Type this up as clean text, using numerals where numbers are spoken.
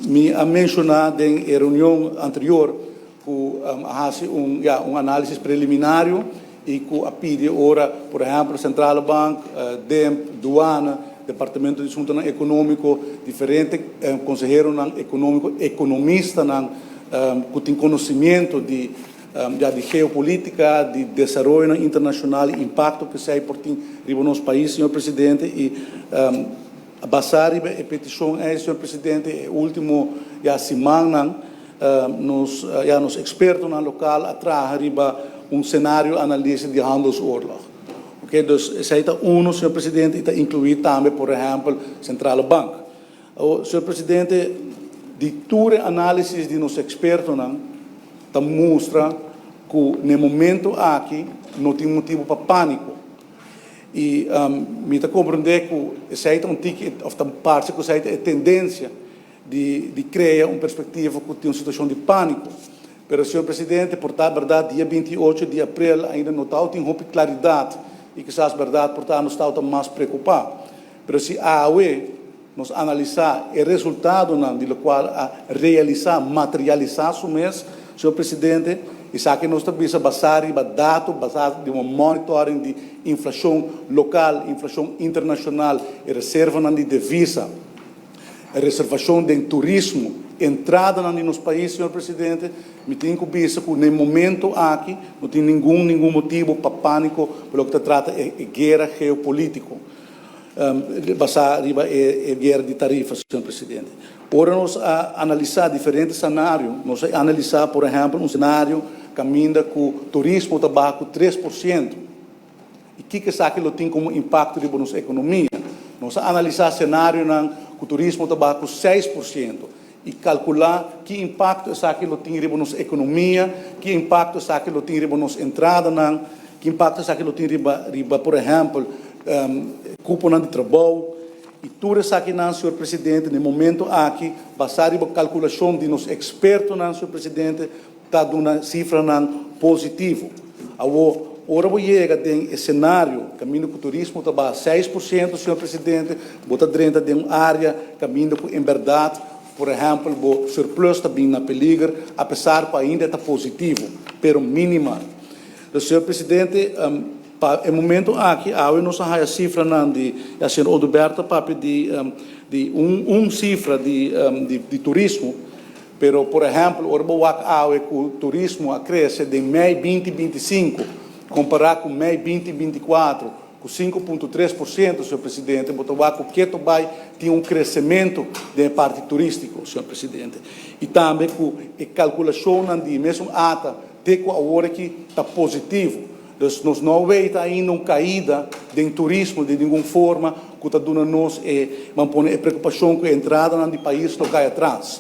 Mi a menshoná den e reunion anterior ku a hasi un, ja, un análisis preliminario i ku a pidi ora, por ehèmpel, Centrale Bank, DEMP, Douane, Departamento di Asuntonan Ekonómiko, diferente konseheronan ekonómiko, ekonomistanan ku tin konosementu di, ja, di geopolítika, di desaroyo internashonal i impakto ku esei por tin riba nos pais, señor presidente, i basá riba e petishon ei, señor presidente, e último, ja, simannan, nos, ja, nos ekspertonan lokal a traha riba un scenario analyse di handelsoorlog. Oké, dus esei ta uno, señor presidente, i ta inkluí tambe, por ehèmpel, Centrale Bank. O, señor presidente, di tur análisis di nos ekspertonan ta mustra ku na momento aki no tin motibu pa pániko. I mi ta komprondé ku esei ta un tiki, òf ta parse ku esei ta e tendensia di krea un perspektiva ku tin un situashon di pániko. Pero, señor presidente, por ta berdat, dia 28 di aprel ainda no tin hopi klaridat i kisas berdat por ta nos ta mas preokupá. Pero si awe nos analisá e resultadonan di lokual a realisá, materialisá su mes, señor presidente, esaki nos ta bisa basá riba dato, basá riba un monitoring di inflashon lokal, inflashon internashonal, i reservanan di divisa, reservashon di turismo, entradanan den nos pais, señor presidente, mi tin ku bisa ku na momento aki no tin ningun motibu pa pániko pa loke ta trata e guera geopolítiko. Basá riba e guera di tarifa, señor presidente. Ora nos a analisá diferente senario, nos a analisá, por ehèmpel, un senario kaminda ku turismo ta baha ku 3%. I kiko esaki lo tin komo impakto riba nos ekonomia? Nos a analisá senarionan ku turismo ta baha ku 6% i kalkulá ki impakto esaki lo tin riba nos ekonomia, ki impakto esaki lo tin riba nos entradanan, ki impakto esaki lo tin riba, por ehèmpel, kuponan di trabou. I tur esakinan, señor presidente, na momento aki, basá riba kalkulashon di nos ekspertonan, señor presidente, ta duna sifranan positivo. Awor, ora bo yega den senario, kaminda ku turismo ta baha 6%, señor presidente, bo ta drenta den un área kaminda ku en berdat, por ehèmpel, bo surplus ta bin na peliger, apesar ku ainda ta positivo, pero minimal. Anto, señor presidente, pa e momento aki, awe nos a haya sifranan di, e señor Oduber ta papia di un sifra di turismo, pero, por ehèmpel, ora bo wak awe ku turismo a krese di mei 2025, kompará ku mei 2024, ku 5,3%, señor presidente, bo ta wak ku ketu bai tin un kresementu di parti turístiko, señor presidente. I tambe ku e kalkulashon di mesun ATA, te ku awor aki ta positivo. Dus nos no ta ainda un kaida di turismo di ningun forma ku ta duna nos e, ban pone, e preokupashon ku e entradanan di pais lo kai atras.